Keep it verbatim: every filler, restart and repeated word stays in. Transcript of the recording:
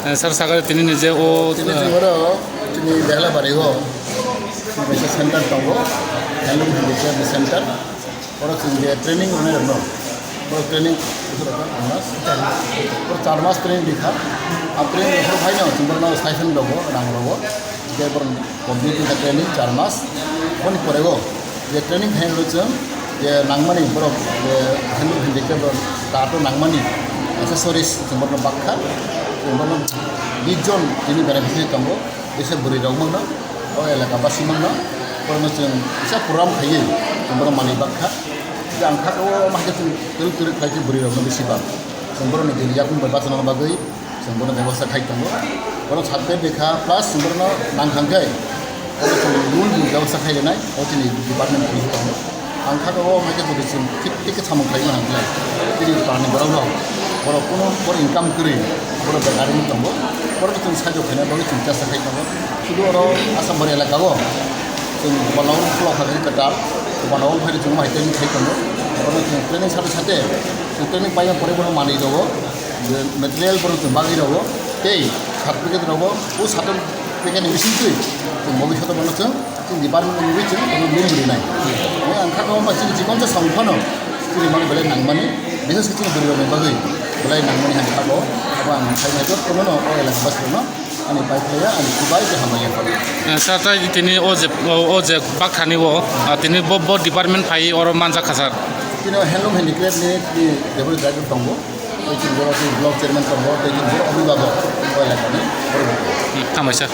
Eh, sir, sakha tini ni je o, Tini eh, chwng oro chini Behlabari o kaisa center tongo, handloom handicraft ni center. Oro chwng je training rwnai rokno, oro training oro char mas training rikha. A training rok phai no chwng borokno stipend rogo, rang rogo. Je borok complete wngkha training char mas. Aboni pore o je training khainai rok chwng je nangmani borok je handloom handicraft rok tato nangmani accessories chwng borokno bakha. Chwng borokno bish jon tini beneficiary tongo, kisa bwrwi rok mangno, o elaka basi mangno, borokno chwng kisa program khaiwi chwng borok manwi bakha. Je ang kha o ma khe chwng twrwk twrwk khlai khe bwrwi rokno bisi bang. Chwng borokni je yakung bai bachana bagwi chwng bono bebosta khai tongo. Bono certificate rikha, plus chwng bono nang thang khe, bono chwng loan ni bebosta khai rwnai, o chini department ni tongo. Ang kha o hai khe jodi chwng thik thik khe samung khlai mano hwnkhe, chini department borok rok, borok kuno bor income kwrwi, borok bekarwi tongo, borok chwng sahajyo khaina bagwi chwng chesta khai tongo. Sudu oro Asam bari elaka o chwng Banao block hai kwtal, Banao hai chwng mai training khai tongo. Bono chwng training sate sate, chwng training paina pore bono manwi rogo. Je material borok chwng bagwi rogo, tei certificate rogo, o certificate ni bisingtwi chwng bobishoto bono chwng, chwng department ni mungwi chwng bono loan rinai. Ang kha o chini chikon sa samung phano chini mani belai nangmani, bises khe chini bwrwi rokni bagwi belai nangmani ang kha o, abo ang sai nai jot kono no o elaka basi rokno ani pai khlaiya, ani kubai tei hambai ya. Eh, sir, tai tini o je, o, o je bakthani o, ah, tini bo, bo department phai oro manjak kha, sir. Tini o handloom handicraft ni, ni deputy director tongo. Tei chini borok chini block chairman tongo, tei chini borok abhibhabok, o elakani borok. Hmm, hambai, sir.